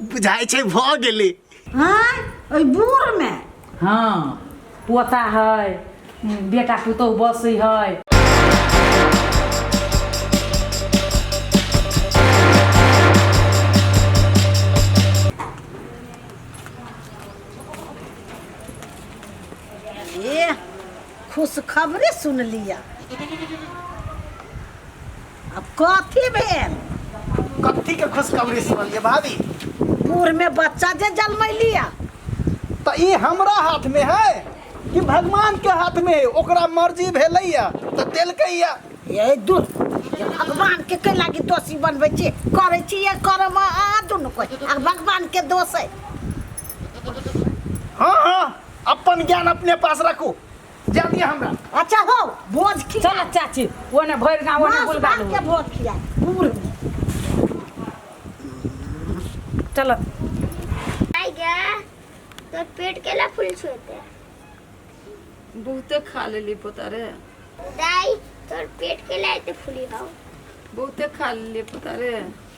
बुझाइ छै भऽ गेलै। आँय, ओहि बूढ़मे? हाँ, पोता है, बेटा पुतोह बसै है। ए, खुश खबरी सुन लिया। अब कथी भेल? कथी के खुशखबरी सुनलियै भाभी? बूढ़ में बच्चा जे जन्मैलिया। तऽ ई हमरा हाथ में है कि भगवान के हाथ में है? ओकरा मर्जी भेलैया तऽ देलकैया। ये दूर, ये भगवान के के लागी दोषी बनबै छी? करै छी ये करम आ दुनू कोइ आ भगवान के दोष है। हाँ हाँ, अपन ज्ञान अपने पास रखू, जा दिया हमरा। अच्छा हो, भोज खिया। चल चाची, ओने भरि गाँव ओने मांस गुलगाल भात के भोज खिया बूढ़ में। चल। आई गया तो पेट केला फुल छुएते? बहुते खा लेली पोता रे। दाई, तोर पेट केला एते फुली हौ? बहुते खा लेली पोता रे।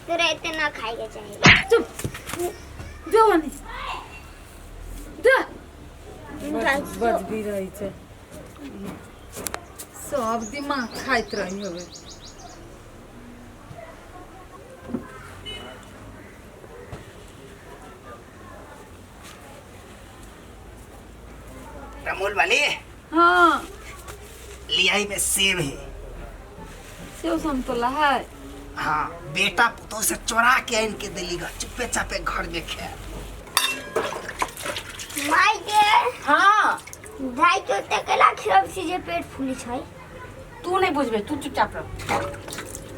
तोरा एते ना खाए के चाहिए। चुप जो नहीं जा। बजबी रही छै, सब दिमाग खाइत रही होबे। रमोल वाली। हाँ। लियाई में सेब है। सेव समतोला है? हाँ, बेटा पुतोह से चोरा के आन के दिली गा, चुप्पे चापे घर में खे। माई के। हाँ। दाई के ओते केला खियाब छी जे पेट फूली छै? तू नहीं बुझबे, तू चुपचाप रह।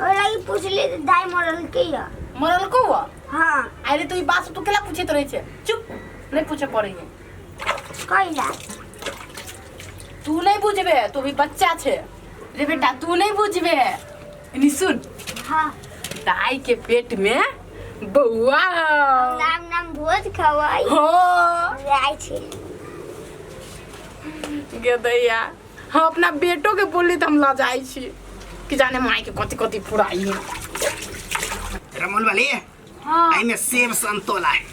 ओइ लागी पुछली तऽ दाई मरल के या? मरल को हुआ? हाँ। अरे तू ई बात तू केला पूछैत रहै छै? चुप, नहीं पूछे पड़ै है। कैला? तू नहीं बुझबे, तू अभी बच्चा छे रे बेटा, तू नहीं बुझबे। इनी सुन। हाँ। दाई के पेट में बउआ। नाम नाम भोज खवाई। हो। जाइ छी। गे दैया, हम अपना बेटो के बोलली तऽ हम लजाइ छी कि जाने माई के कथी कथी फुराई है। रमोल वाली। हाँ। एहिमे सेब संतोला है,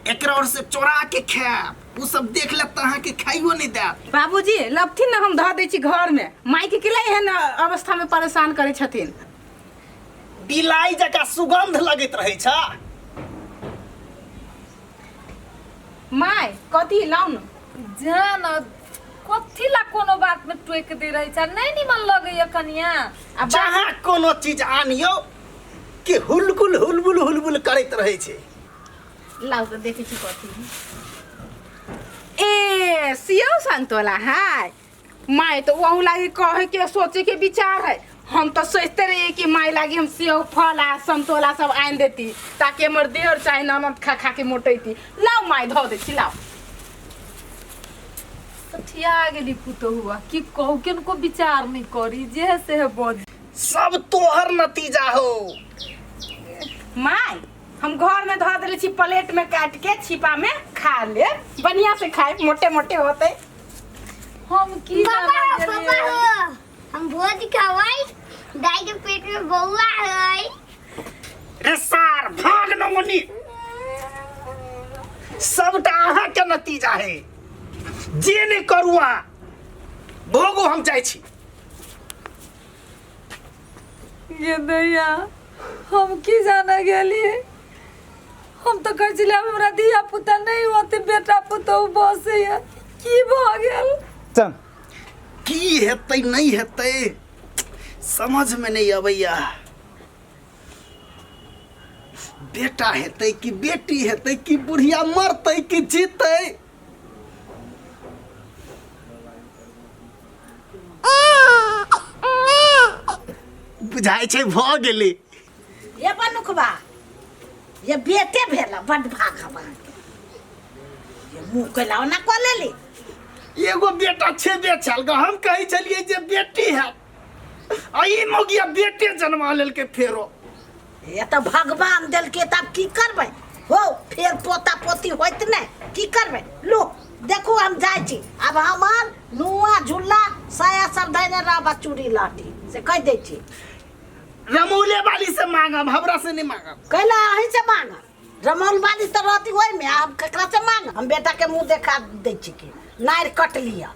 एकरा और से चोरा के खायब, उ सब देख लेत तऽ अहाँके खाइयो नहीं देत। बाबूजी लबथिन ने, हम धऽ दै छी घर में। माई के केला एहन अवस्था में परेशान करै छथिन? बिलाई जकाँ सुगंध लगैत रहै छ। माय कथी लाउ न। जान कथी ला कोनो बात में टोक दे रही छ, नहीं निमन लगैया कनिया। आ जहाँ कोनो चीज आनियो कि हुलकुल हुलबुल हुलबुल करैत रहै छै। लाउ तऽ देखै छी कथी। ए सियो संतोला है माय, तो वहू लागी कहे के सोचे के विचार है। हम तो सोचते रहिए कि माय लागी हम सेव फल आ संतोला सब आन देती ताकि हमर देर चाहे ननद खा खा के मोटैती। लाओ माय, धो दे छी, लाओ। सठिया गेली पुतोहुआ, की कहू, किनको विचार नहीं करी, जे है से है बज। सब तोहर नतीजा हो। माय, हम घर में धो देले छी प्लेट में काट के, छिपा में खा ले, बढ़िया से खाए, मोटे मोटे होते। हम की पापा जाना हो, पापा गेलियै? हो, हम भोज खवाई, दाई के पेट में बउआ है। रे सार, भाग नमनी, सबटा अहाँ के नतीजा है। जे नहीं करू अहाँ भोगू, हम जाइ छी। गे दैया, हम की जाना गेलियै? हम तऽ कहै छलियै आब हमरा धिया पुता नहि होतै, बेटा पुतोहु बसैया, की भऽ गेल? चल, की हेतै नहीं हेतै समझ में नहीं अबैया। बेटा हेतै कि बेटी हेतै, कि बुढ़िया मरतै कि जीतै? बुझाइ छै भऽ गेलै। ये बनुकबा, ये बेटे भेल, बड भाग अहाँके। ये मुँह कैला ओना कऽ लेली? एगो बेटा छेबे छल ग, हम कहै छलियै जे बेटी हैत, आ ई मौगिया बेटे जन्मा लेलकै फेरो। ये तऽ भगवान देलकै, तऽ आब की करबै हो? फेर पोता पोती होइत नहि, की करबै? लो देखू, हम जाइ छी आब। हमर नुआ झुल्ला साया सब धैने रहब आ चूड़ी लहठी, से कहि दै छी। रमौले वाली से। मांगब, हमरा से नहीं मांगब। कैला अहीं से मांगब? रमौल बाली तऽ रहती ओहिमे, आब ककरा से मांगब? हम बेटा के मुंह देखा दै छी कि नारि कट लिअ।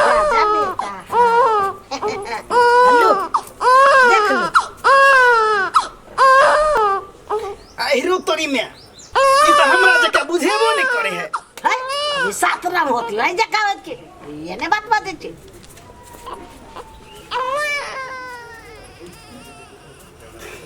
राजा बेटा, हेलो, देख लो। अहिरो तोरी में ई तऽ हमरा जकाँ बुझेबो नहीं करे है। है, ई सात रंग होती है जकाँ होती, ये ने बात बाजै छी।